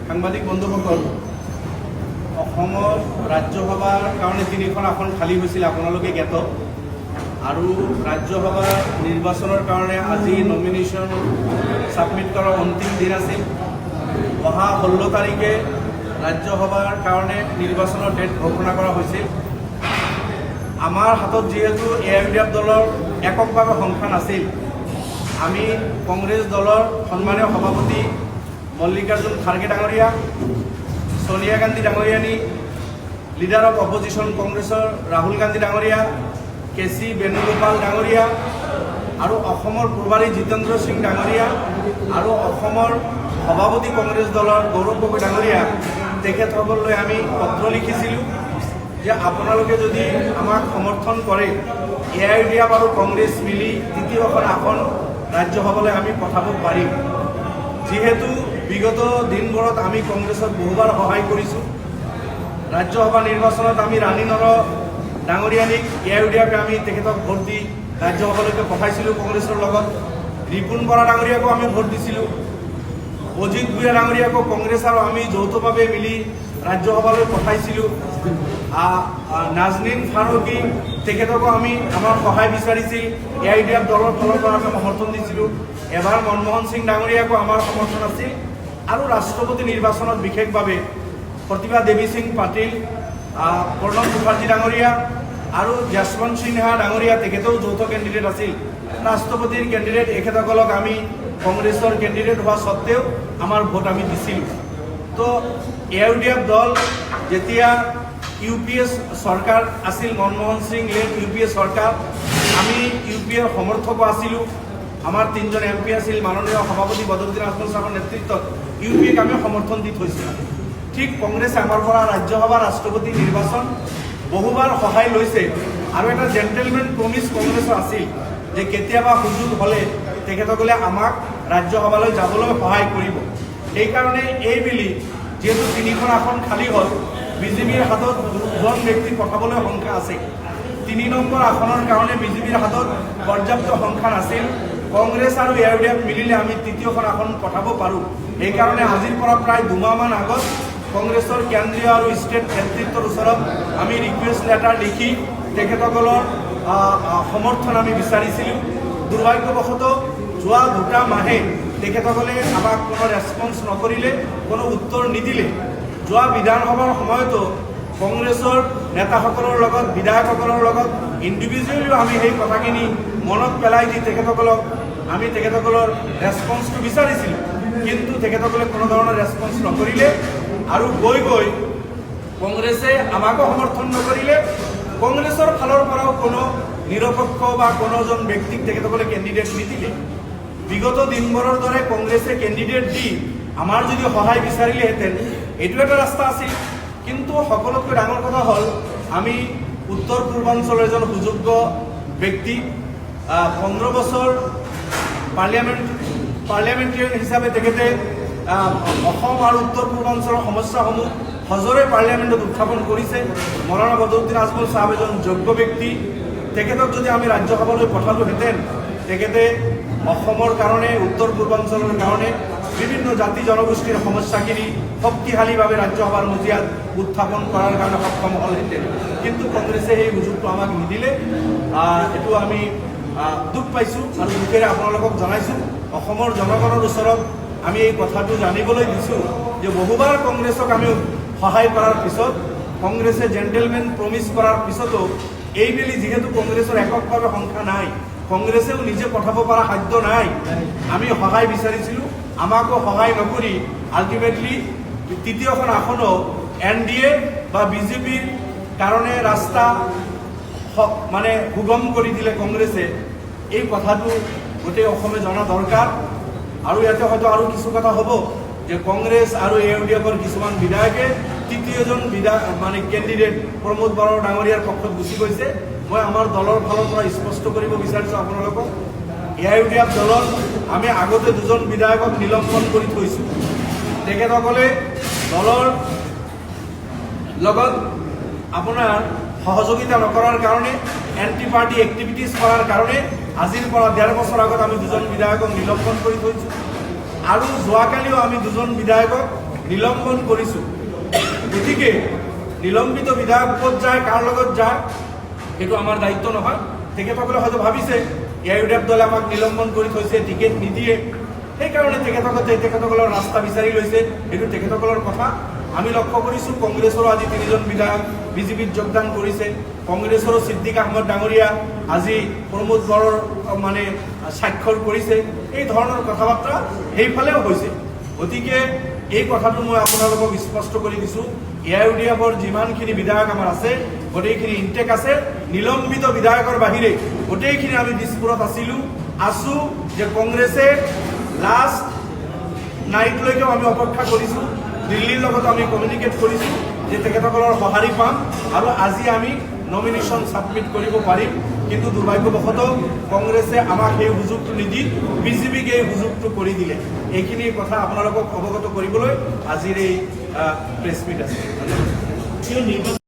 সাংবাদিক বন্ধুসকল, অসমত ৰাজ্যসভাৰ কাৰণে তিনিখন আসন খালী হৈছিল, আপোনালোকে জ্ঞাত। আৰু ৰাজ্যসভা নিৰ্বাচনৰ কাৰণে আজি নমিনেশ্যন ছাবমিট কৰাৰ অন্তিম দিন আছিল। অহা 16 তাৰিখে ৰাজ্যসভাৰ কাৰণে নিৰ্বাচনৰ ডেট ঘোষণা কৰা হৈছিল। আমাৰ হাতত যিহেতু এ I U D F দলৰ এককভাৱে সংখ্যা নাছিল, আমি কংগ্ৰেছ দলৰ সন্মানীয় সভাপতি মল্লিকাৰ্জুন খাৰ্গে ডাঙৰীয়া, ছোনিয়া গান্ধী ডাঙৰীয়ানী, লিডাৰ অফ অপজিশ্যন কংগ্ৰেছৰ ৰাহুল গান্ধী ডাঙৰীয়া, কে চি বেণুগোপাল ডাঙৰীয়া আৰু অসমৰ প্ৰভাৰী জিতেন্দ্ৰ সিং ডাঙৰীয়া আৰু অসমৰ সভাপতি কংগ্ৰেছ দলৰ গৌৰৱ গগৈ ডাঙৰীয়া, তেখেতসকললৈ আমি পত্ৰ লিখিছিলোঁ যে আপোনালোকে যদি আমাক সমৰ্থন কৰে, এ I U D F আৰু কংগ্ৰেছ মিলি তৃতীয়খন আসন ৰাজ্যসভালৈ আমি পঠাব পাৰিম। যিহেতু বিগত দিনবোৰত আমি কংগ্ৰেছত বহুবাৰ সহায় কৰিছোঁ, ৰাজ্যসভা নিৰ্বাচনত আমি ৰাণী নৰহ ডাঙৰীয়ানীক এ I U D এফে আমি তেখেতক ভোট দি ৰাজ্যসভালৈকে পঠাইছিলোঁ। কংগ্ৰেছৰ লগত ৰিপুণ বৰা ডাঙৰীয়াকো আমি ভোট দিছিলোঁ। অজিত ভূঞা ডাঙৰীয়াকো কংগ্ৰেছ আৰু আমি যৌথভাৱে মিলি ৰাজ্যসভালৈ পঠাইছিলোঁ। নাজনীন ফাৰুকী, তেখেতকো আমি আমাৰ সহায় বিচাৰিছিল, এ I U D F দলৰ ফালৰ পৰা আমি সমৰ্থন দিছিলোঁ। এবাৰ মনমোহন সিং ডাঙৰীয়াকো আমাৰ সমৰ্থন আছিল। আৰু ৰাষ্ট্ৰপতি নিৰ্বাচনত বিশেষভাৱে প্ৰতিভা দেৱী সিং পাটিল, প্ৰণৱ মুখাৰ্জী ডাঙৰীয়া আৰু যশৱন্ত সিনহা ডাঙৰীয়া, তেখেতেও যৌথ কেণ্ডিডেট আছিল, ৰাষ্ট্ৰপতিৰ কেণ্ডিডেট। এখেতসকলক আমি কংগ্ৰেছৰ কেণ্ডিডেট হোৱা সত্ত্বেও আমাৰ ভোট আমি দিছিলোঁ। তো এ I U D F দল যেতিয়া ইউ পি এ চৰকাৰ আছিল, Manmohan Singh led U P A চৰকাৰ, আমি ইউ পি এৰ সমৰ্থকো আছিলোঁ। আমাৰ তিনিজন এম পি আছিল। মাননীয় সভাপতি বদৰুদ্দিন আজমল চাহাবৰ নেতৃত্বত ইউ পি এক আমি সমৰ্থন দি থৈছিলোঁ। ঠিক কংগ্ৰেছে আমাৰ পৰা ৰাজ্যসভা, ৰাষ্ট্ৰপতি নিৰ্বাচন বহুবাৰ সহায় লৈছে আৰু এটা জেণ্টেলমেন প্ৰমিছ কংগ্ৰেছৰ আছিল যে কেতিয়াবা সুযোগ হ'লে তেখেতসকলে আমাক ৰাজ্যসভালৈ যাবলৈ সহায় কৰিব। সেইকাৰণে এইবেলি যিহেতু তিনিখন আসন খালী হ'ল, বিজেপিৰ হাতত দুজন ব্যক্তি পঠাবলৈ সংখ্যা আছে। 3 নম্বৰ আসনৰ কাৰণে বিজেপিৰ হাতত পৰ্যাপ্ত সংখ্যা নাছিল। কংগ্ৰেছ আৰু এ I U D F মিলিলে আমি তৃতীয়খন আসন পঠাব পাৰোঁ। সেইকাৰণে আজিৰ পৰা প্ৰায় 2 মাহমান আগত কংগ্ৰেছৰ কেন্দ্ৰীয় আৰু ষ্টেট নেতৃত্বৰ ওচৰত আমি ৰিকুৱেষ্ট লেটাৰ লিখি তেখেতসকলৰ আহ, আহ, সমৰ্থন আমি বিচাৰিছিলোঁ। দুৰ্ভাগ্যবশতঃ যোৱা দুটা মাহে তেখেতসকলে আমাক কোনো ৰেছপন্স নকৰিলে, কোনো উত্তৰ নিদিলে। যোৱা বিধানসভাৰ সময়তো কংগ্ৰেছৰ নেতাসকলৰ লগত, বিধায়কসকলৰ লগত ইণ্ডিভিজুৱেলিও আমি সেই কথাখিনি মনত পেলাই দি তেখেতসকলক আমি তেখেতসকলৰ ৰেছপন্সটো বিচাৰিছিলোঁ। কিন্তু তেখেতসকলে কোনো ধৰণৰ ৰেছপন্স নকৰিলে আৰু গৈ গৈ কংগ্ৰেছে আমাকো সমৰ্থন নকৰিলে। কংগ্ৰেছৰ ফালৰ পৰাও কোনো নিৰপেক্ষ বা কোনোজন ব্যক্তিক তেখেতসকলে কেণ্ডিডেট নিদিলে। বিগত দিনবোৰৰ দৰে কংগ্ৰেছে কেণ্ডিডেট দি আমাৰ যদি সহায় বিচাৰিলেহেঁতেন, এইটো এটা ৰাস্তা আছিল। কিন্তু সকলোতকৈ ডাঙৰ কথা হ'ল, আমি উত্তৰ পূৰ্বাঞ্চলৰ এজন সুযোগ্য ব্যক্তি, 15 বছৰ পাৰ্লিয়ামেণ্টেৰিয়ান হিচাপে তেখেতে অসম আৰু উত্তৰ পূৰ্বাঞ্চলৰ সমস্যাসমূহ সজোৰে পাৰ্লিয়ামেণ্টত উত্থাপন কৰিছে। মৌলানা বদৰুদ্দিন আজমল চাহাব এজন যোগ্য ব্যক্তি। তেখেতক যদি আমি ৰাজ্যসভালৈ পঠালোহেঁতেন, তেখেতে অসমৰ কাৰণে, উত্তৰ পূৰ্বাঞ্চলৰ কাৰণে বিভিন্ন জাতি জনগোষ্ঠীৰ সমস্যাখিনি শক্তিশালীভাৱে ৰাজ্যসভাৰ মজিয়াত উত্থাপন কৰাৰ কাৰণে সক্ষম হ'লহেঁতেন। কিন্তু কংগ্ৰেছে সেই সুযোগটো আমাক নিদিলে। এইটো আমি দুখ পাইছোঁ আৰু দুখেৰে আপোনালোকক জনাইছোঁ। অসমৰ জনগণৰ ওচৰত আমি এই কথাটো জানিবলৈ দিছোঁ যে বহুবাৰ কংগ্ৰেছক আমি সহায় কৰাৰ পিছত, কংগ্ৰেছে জেণ্টেলমেন প্ৰমিছ কৰাৰ পিছতো এইবেলি যিহেতু কংগ্ৰেছৰ এককভাৱে সংখ্যা নাই, কংগ্ৰেছেও নিজে পঠাব পৰা সাধ্য নাই, আমি সহায় বিচাৰিছিলোঁ, আমাকো সহায় নকৰি আল্টিমেটলি তৃতীয়খন আসনো এন ডি এ বা বিজেপিৰ কাৰণে ৰাস্তা মানে সুগম কৰি দিলে কংগ্ৰেছে। এই কথাটো গোটেই অসমে জনা দৰকাৰ। আৰু ইয়াতে হয়তো আৰু কিছু কথা হ'ব যে কংগ্ৰেছ আৰু এ ইউ ডি এফৰ কিছুমান বিধায়কে তৃতীয়জন বিধায়ক মানে কেণ্ডিডেট প্ৰমোদ বড়ো ডাঙৰীয়াৰ পক্ষত গুচি গৈছে। মই আমাৰ দলৰ ফালৰ পৰা স্পষ্ট কৰিব বিচাৰিছোঁ আপোনালোকক, এ I U D F দলত আমি আগতে দুজন বিধায়কক নিলম্বন কৰি থৈছোঁ। তেখেতসকলে দলৰ লগত আপোনাৰ সহযোগিতা নকৰাৰ কাৰণে, এণ্টি পাৰ্টি এক্টিভিটিজ কৰাৰ কাৰণে আজিৰ পৰা ডেৰ বছৰ আগত আমি দুজন বিধায়কক নিলম্বন কৰি থৈছোঁ। আৰু যোৱাকালিও আমি দুজন বিধায়কক নিলম্বন কৰিছোঁ। গতিকে নিলম্বিত বিধায়ক ক'ত যায়, কাৰ লগত যায়, সেইটো আমাৰ দায়িত্ব নহয়। তেখেতসকলে হয়তো ভাবিছে এ I U D F দলে আমাক নিলম্বন কৰি থৈছে, টিকেট নিদিয়ে, সেইকাৰণে তেখেতসকলে তেখেতসকলৰ ৰাস্তা বিচাৰি লৈছে। সেইটো তেখেতসকলৰ কথা। আমি লক্ষ্য কৰিছোঁ, কংগ্ৰেছৰো আজি তিনিজন বিধায়ক বিজেপিত যোগদান কৰিছে। কংগ্ৰেছৰো ছিদ্দিক আহমদ ডাঙৰীয়া আজি প্ৰমোদ বড়োৰ মানে স্বাক্ষৰ কৰিছে। এই ধৰণৰ কথা বাৰ্তা সেইফালেও হৈছে। গতিকে এই কথাটো মই আপোনালোকক স্পষ্ট কৰি দিছোঁ, এ I U D এফৰ যিমানখিনি বিধায়ক আমাৰ আছে, গোটেইখিনি ইনটেক আছে। নিলম্বিত বিধায়কৰ বাহিৰে গোটেইখিনি আমি দিছপুৰত আছিলোঁ, আছোঁ যে কংগ্ৰেছে লাষ্ট নাইটলৈকেও আমি অপেক্ষা কৰিছোঁ। দিল্লীৰ লগত আমি কমিউনিকেট কৰিছোঁ যে তেখেতসকলৰ সঁহাৰি পাম আৰু আজি আমি নমিনেশ্যন ছাবমিট কৰিব পাৰিম। কিন্তু দুৰ্ভাগ্যবশতঃ কংগ্ৰেছে আমাক সেই সুযোগটো নিদি বিজেপিক এই সুযোগটো কৰি দিলে। এইখিনি কথা আপোনালোকক অৱগত কৰিবলৈ আজিৰ এই প্ৰেছ মিট আছে। ধন্যবাদ। কিয় নিৰ্বাচন